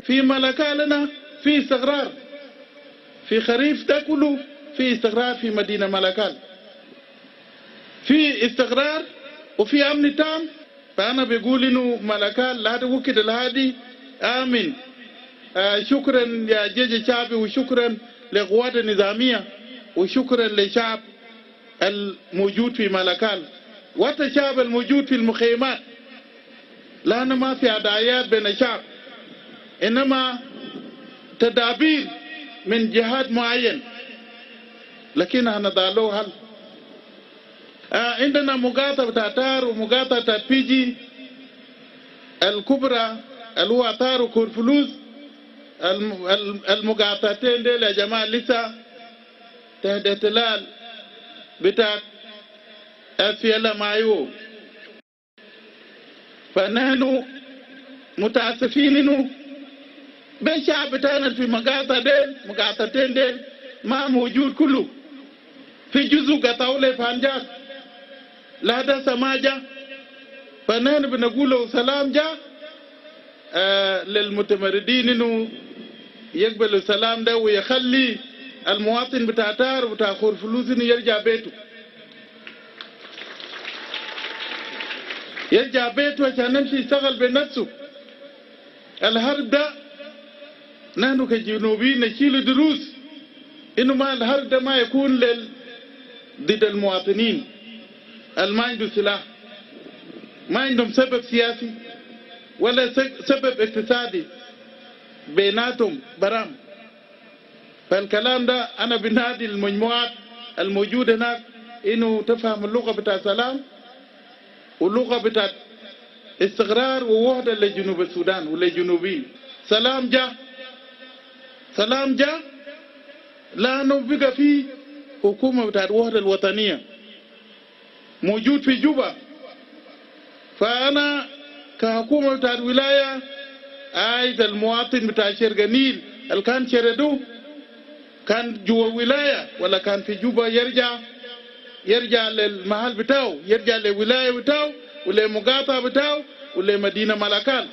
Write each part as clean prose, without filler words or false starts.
في ملكالنا في استقرار، في خريف ده كله في استقرار في مدينة ملكال، في استقرار وفي أمن تام. فأنا بقول إنه ملكال لهذا وقت الهادي آمن. شكرا يا جيش الشعبي، وشكرا للقوات النظامية، وشكرا للشعب الموجود في ملكال، والشعب الموجود في المخيمات، لأنه ما في عدايات بين الشعب، إنما تدابير من جهات معين، لكن هنضع له حل. عندنا مقاطعة بتاع تار ومقاطعة بتاع بيجي الكبرى اللي هو تار وكورفلوس. المقاطعتين ديل يا جماعة لسه تحت احتلال بتاع SPLM-IO. فنحن متأسفين إنه بالشعب بتاعنا في مقاطع ديل، مقاطعتين ديل ما موجود كله، في جزء قطعوا له فانجاك لا ده سماجة. فنحن بنقول له سلام جا للمتمردين إنه يقبلوا السلام ده ويخلي المواطن بتاع تار وبتاع خور فلوس إنه يرجع بيته، يرجع بيته عشان يمشي يشتغل بنفسه. الحرب ده نحن كجنوبيين نشيل دروس إنه ما الحرب ده ما يكون ضد المواطنين اللي ما عنده سلاح، ما عندهم سبب سياسي ولا سبب اقتصادي بيناتهم برام. فالكلام ده أنا بنادي المجموعات الموجودة هناك إنه تفهم اللغة بتاع سلام واللغة بتاع استقرار ووحدة لجنوب السودان وللجنوبيين. سلام جاء، سلام جاء لأنه بقى في حكومة بتاعت الوحدة الوطنية موجود في جوبا. فأنا كحكومة بتاعت ولاية عايز المواطن بتاع شرق النيل اللي كان شردوه كان جوا ولاية ولا كان في جوبا يرجع للمحل بتاعه، يرجع للولاية بتاعه ولمقاطعة بتاعه ولمدينة ملكال.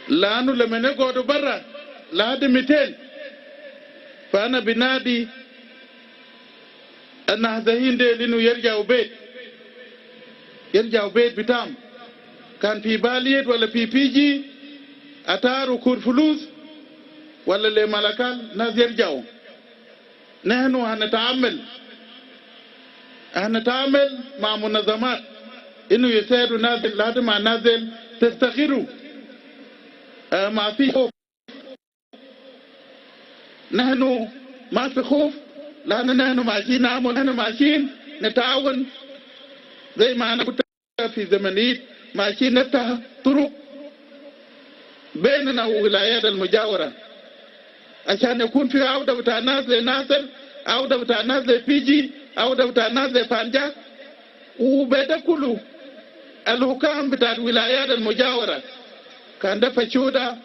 لأنه لما نقعدوا برا لحد 200. فأنا بنادي النهزهين ديل إنه يرجعوا بيت، يرجعوا بيت بتاعهم، كان في باليت ولا في بيجي أتار وكور فلوس ولا لملكال، ناس يرجعوا. نحن هنتعامل مع منظمات إنه يساعدوا ناس لحد ما نازل تستخيروا. ما في خوف، نحن ما في خوف، لأن نحن ماشيين نعمل، نحن ماشيين نتعاون زي ما أنا قلت في زمن عيد، ماشيين نفتح طرق بيننا وولايات المجاورة عشان يكون في عودة بتاع الناس لناصر، عودة بتاع الناس لفيجي، عودة بتاع الناس لفانجاك، وبدا كله الحكام بتاع الولايات المجاورة كان ده فشودة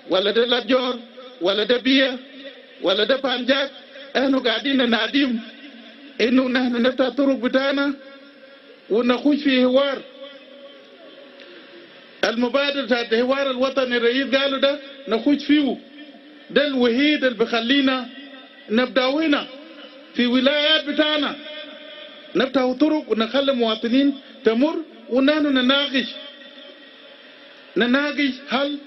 ولا ده لابجور ولا ده بيا ولا ده فانجاك، احنا قاعدين نناديهم انه نحن نفتح طرق بتاعنا ونخش في حوار. المبادرة بتاعت الحوار الوطني الرئيس قالوا ده نخش فيه، ده الوحيد اللي بخلينا نبدأ هنا في ولايات بتاعنا، نفتح طرق ونخلي المواطنين تمر، ونحن نناقش حل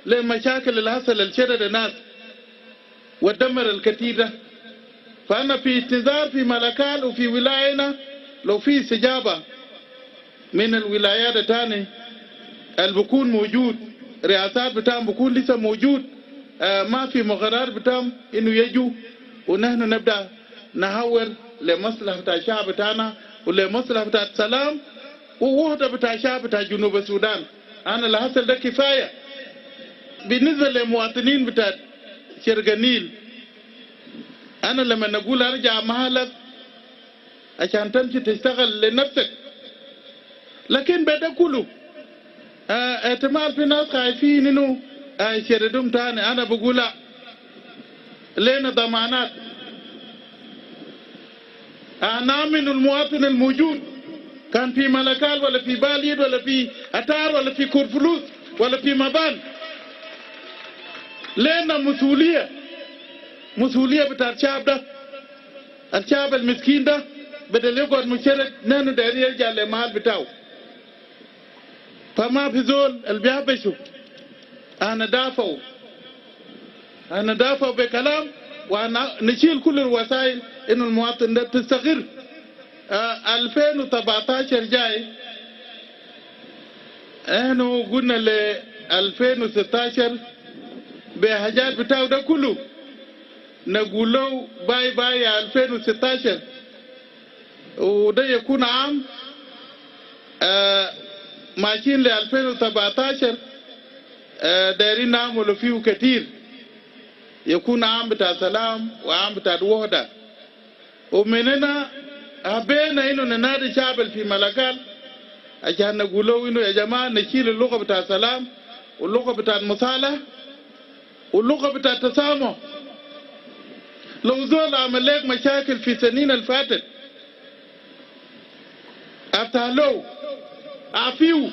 للمشاكل اللي حصل الشرد الناس ودمر الكثير ده. فأنا في انتظار في ملكال وفي ولاينا لو في استجابة من الولايات الثانية اللي بكون موجود، رئاسات بتاعهم بكون لسه موجود، ما في مقرر بتاعهم إنه يجوا، ونحن نبدأ نحول لمصلحة بتاع الشعب بتاعنا ولمصلحة بتاع السلام ووحدة بتاع الشعب بتاع جنوب السودان. أنا اللي حصل ده كفاية بالنسبة للمواطنين بتاع شرق النيل. أنا لما نقول أرجع محلك عشان تمشي تشتغل لنفسك، لكن بدا كله احتمال في ناس خايفين إنه يشردهم تاني. أنا بقول لا، لنا ضمانات. نامن المواطن الموجود كان في ملكال ولا في باليد ولا في أتار ولا في كورفلوس ولا في مبان. لنا مسؤولية، مسؤولية بتاع الشعب ده، الشعب المسكين ده، بدل يقعد مشرد نحن دايرين يرجع للمحل بتاعه. فما في زول اللي بيهبشوا، انا دافعوا، انا دافعوا بكلام وانا نشيل كل الوسائل انه المواطن ده تستقر. 2017 جاي، احنا قلنا ل 2016 بحاجات بتاعه ده كله نقول له bye bye يا 2016، وده يكون عام ماشيين ل 2017، دايرين نعمل فيه كثير، يكون عام بتاع سلام وعام بتاع وحدة. ومن هنا حبينا انه ننادي شعب في ملكال عشان نقول له انه يا جماعة نشيل اللغة بتاع سلام واللغة بتاع المصالحة واللغة بتاع التسامح. لو زول عمل لك مشاكل في سنين اللي فاتت، افتح له، عافية.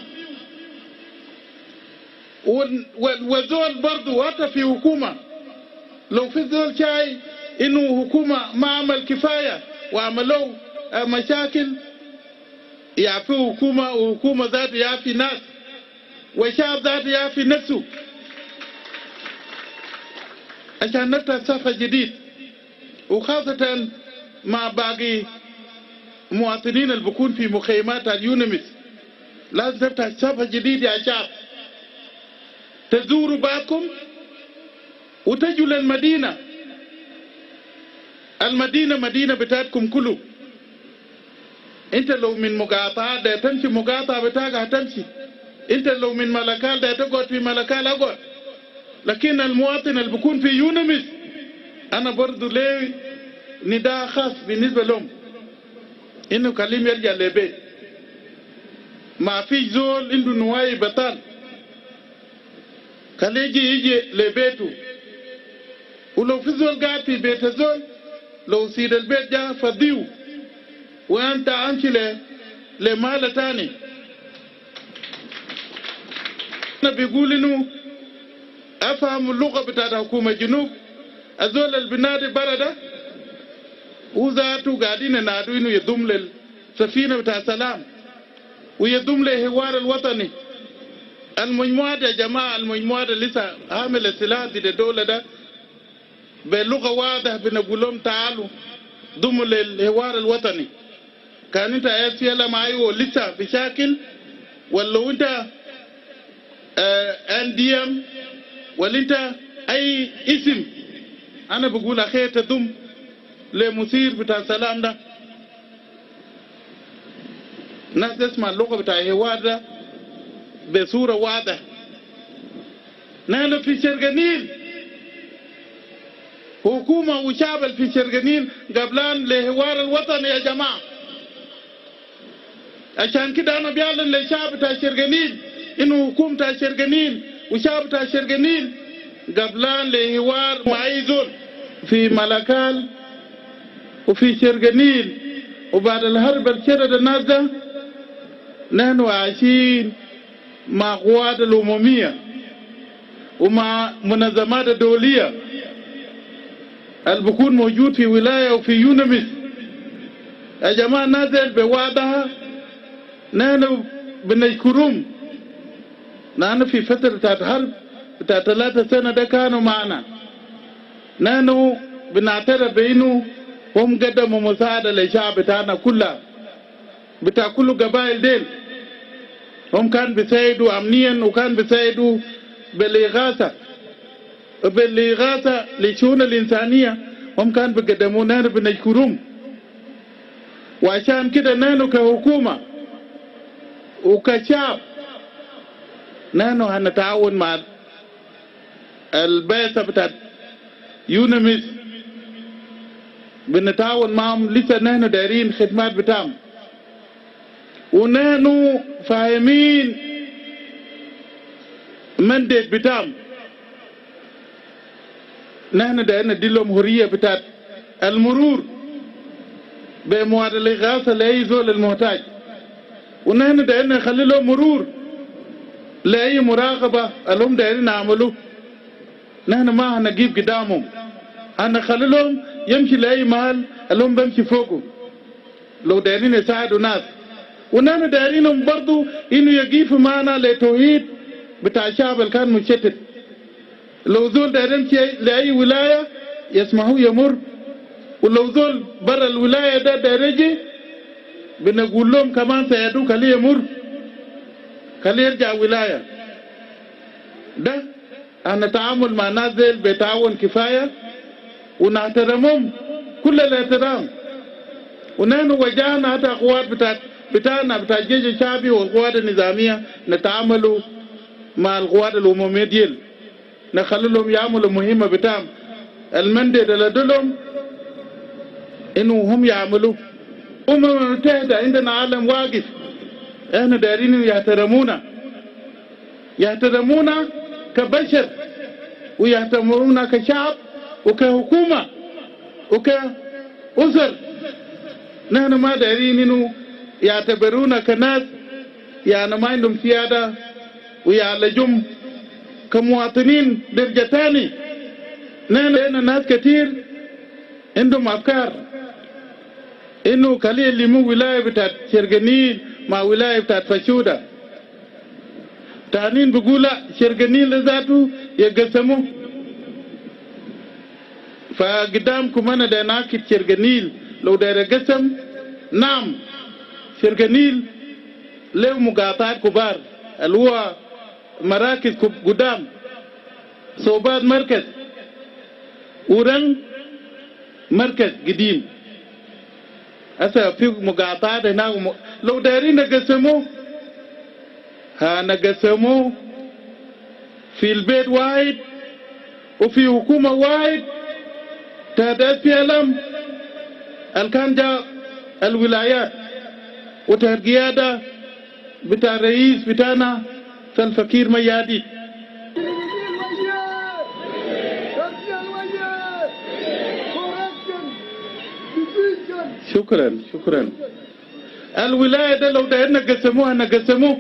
وزول برضو حتى في حكومة، لو في زول شاي انه حكومة ما عمل كفاية وعملوا مشاكل، يعفو حكومة، وحكومة ذاته يعفي ناس، وشعب ذاته يعفي نفسه، عشان نفتح صفحة جديد، وخاصة مع باقي مواطنين اللي بيكون في مخيمات ال UNMISS. لازم تفتح صفحة جديد يا شعب، تزوروا بعضكم وتجوا للمدينة. المدينة مدينة بتاعتكم كله. انت لو من مقاطعة ده تمشي مقاطعة بتاعك هتمشي، انت لو من ملكال ده تقعد في ملكال اقعد. لكن المواطن اللي بيكون في UNMISS، انا برضو ليه نداء خاص بالنسبة لهم انه خليهم يرجع لبيت. ما في زول عنده نوايا بطال، خليه يجي لبيته. ولو في زول قاعد في بيت الزول، لو سيد البيت جاء فضية وانت امشي لمال تاني. انا بيقول انه افهم اللغة بتاعت حكومة الجنوب. الزول اللي بينادي برا ده هو ذاته قاعدين ينادوا انه يضم للسفينه بتاع سلام ويضم للحوار الوطني. المجموعة يا جماعه، المجموعة اللي لسه عامل السلاح ضد الدولة ده، بلغه واضحة بنقول لهم تعالوا ضموا للحوار الوطني. كان انت SPLM IO لسه بشاكل، ولا انت NDM، ولا انت اي اسم، انا بقول اخير تضم لمسير بتاع السلام ده. ناس تسمع اللغة بتاع الحوار ده بصورة واضحة. نحن في شرق النيل، حكومة وشعب في شرق النيل قبلان لحوار الوطني يا جماعة. عشان كده أنا بيعلن للشعب بتاع شرق النيل إنه حكومة بتاع شرق النيل وشعب بتاع شرق النيل قبلان لحوار مع أي زول في ملكال وفي شرق النيل. وبعد الحرب الشرد الناس ده، نحن عايشين مع قوات الأممية ومع منظمات الدولية اللي بكون موجود في ولاية وفي UNMISS. يا جماعة نازل بوعدها، نحن بنشكرهم. نحن في فترة بتاعت حرب بتاعت 3 سنة ده كانوا معنا. نحن بنعترف بإنه هم قدموا مساعدة للشعب بتاعنا كلها، بتاع كل قبائل ديل. هم كان بيساعدوا أمنيا وكان بيساعدوا بالإغاثة لشؤون الإنسانية، هم كان بيقدموا. نحن بنشكرهم. وعشان كده نحن كحكومة وكشعب نحن هنتعاون مع البعثة بتاعت UNMISS، بنتعاون معهم. لسه نحن دايرين خدمات بتاعهم، ونحن فاهمين mandate بتاعهم. نحن دايرين ندي لهم حرية بتاعت المرور بمواد الإغاثة لأي زول المحتاج. ونحن دايرين نخلي له مرور لأي مراقبة اللي هم دايرين نعملوه. نحن ما هنجيب قدامهم، هنخلي لهم يمشي لأي محل اللي هم بمشي فوقه لو دايرين يساعدوا ناس. ونحن دايرينهم برضو إنه يقيفوا معنا لتوحيد بتاع الشعب اللي كان مشتت. لو زول داير يمشي لأي ولاية يسمحوا يمر، ولو زول برا الولاية ده داير يجي بنقول لهم كمان سيدو خليه يمر، خليه يرجع ولاية. ده أنا نتعامل مع ناس ديل بتعاون كفاية ونحترمهم كل الاحترام. ونحن وجهنا حتى قوات بتاعنا بتاع الجيش الشعبي والقوات النظامية نتعاملوا مع القوات الأممية ديل، نخلي لهم يعملوا مهمة بتاعهم ال mandate اللي دلهم إنه هم يعملوا. أمم المتحدة عندنا عالم واقف، احنا دايرين يحترمونا، يحترمونا كبشر ويحترمونا كشعب وكحكومة وكأسر. نحن ما دايرين إنه يعتبرونا كناس يعني ما عندهم سيادة ويعالجهم كمواطنين درجة تاني. نحن لنا ناس كتير عندهم أفكار إنه خلي يلموا ولاية بتاعت شرق النيل مع ولاية بتاعت فشودة. تانين بيقول لا، شرق النيل ذاته يقسموا. فقدامكم أنا ده ناكد شرق النيل لو داير قسم، نعم شرق النيل له مقاطعات كبار اللي هو مراكز قدام صوبات مركز ورن مركز قديم. هسه في مقاطعات هناك لو دايرين نقسموه ها نقسموه في البيت واحد وفي حكومة واحد تحت SPLM اللي كان جاء الولايات وتحت قيادة بتاع الرئيس بتاعنا سلفا كير ميارديت. شكرا شكرا. الولاية ده لو دايرنا نقسموها نقسموه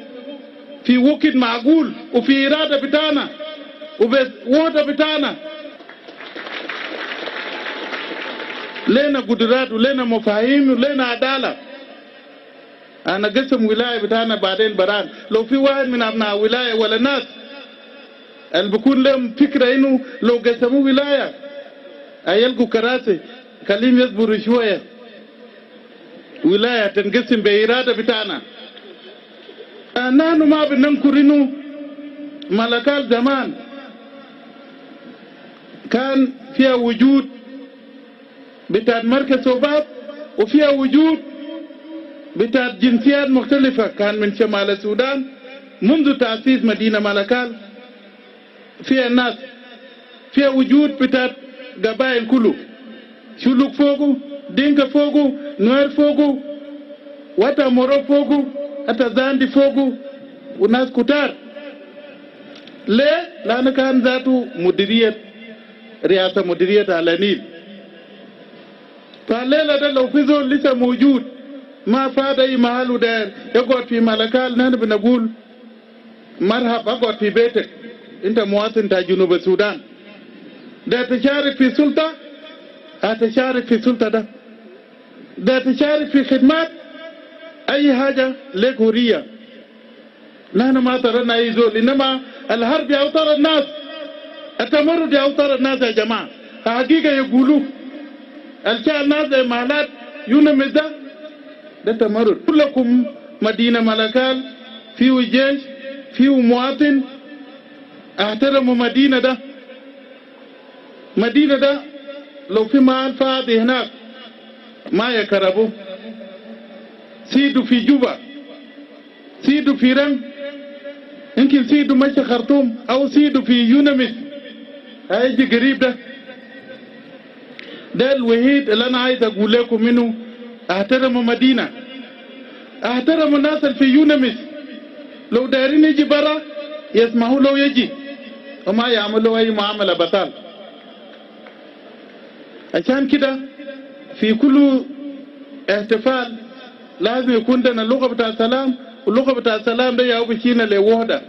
في وقت معقول وفي إرادة بتاعنا وبوحدة بتاعنا. لنا قدرات ولنا مفاهيم ولنا عدالة. أنا قسم ولاية بتاعنا بعدين بران لو في واحد من أبناء ولاية ولا ناس اللي بيكون لهم فكرة إنه لو قسموا ولاية هيلقوا كراسي، خليهم يصبروا شوية. ولاية تنقسم بإرادة بتاعنا. نحن ما بننكر إنه ملكال زمان كان فيها وجود بتاع مركز صوبات وفيها وجود بتاع جنسيات مختلفة، كان من شمال السودان منذ تأسيس مدينة ملكال فيها الناس، فيها وجود بتاع قبائل كله، شلوك فوقه، دينكا فوقه، نوير فوقه، واتا مورو فوقه، حتى زاندي فوقه، وناس كتار. ليه؟ لأنه كان ذاته مديرية رئاسة مديرية على النيل. فالليلة ده لو في زول لسه موجود ما فاد أي محل وداير يقعد في ملكال، نحن بنقول مرحب، اقعد في بيتك، انت مواطن تاع جنوب السودان. ده تشارك في سلطة، هتشارك في سلطة ده، ده تشارك في خدمات أي حاجة لك حرية. نحن ما طردنا أي زول، إنما الحرب يوتر الناس، التمرد يوتر الناس يا جماعة. حقيقة يقولوا الشيء الناس زي مالات يونمز ده تمرد. كلكم مدينة ملكال فيه جيش فيه مواطن، احترموا مدينة ده. مدينة ده لو في محل فاضي هناك ما يكربوا. سيدو في جوبا، سيدو في رم، يمكن سيدو مشى خرطوم أو سيدو في يونمس هيجي قريب. ده الوحيد اللي أنا عايز أقول لكم منه، احترموا مدينة، احترموا الناس اللي في يونمس. لو دايرين يجي برا يسمحوا له يجي وما يعملوا أي معاملة بطال. عشان كده في كل احتفال لازم يكون عندنا اللغة بتاع السلام واللغة بتاع السلام ده ياهو بشيلنا لوحدة.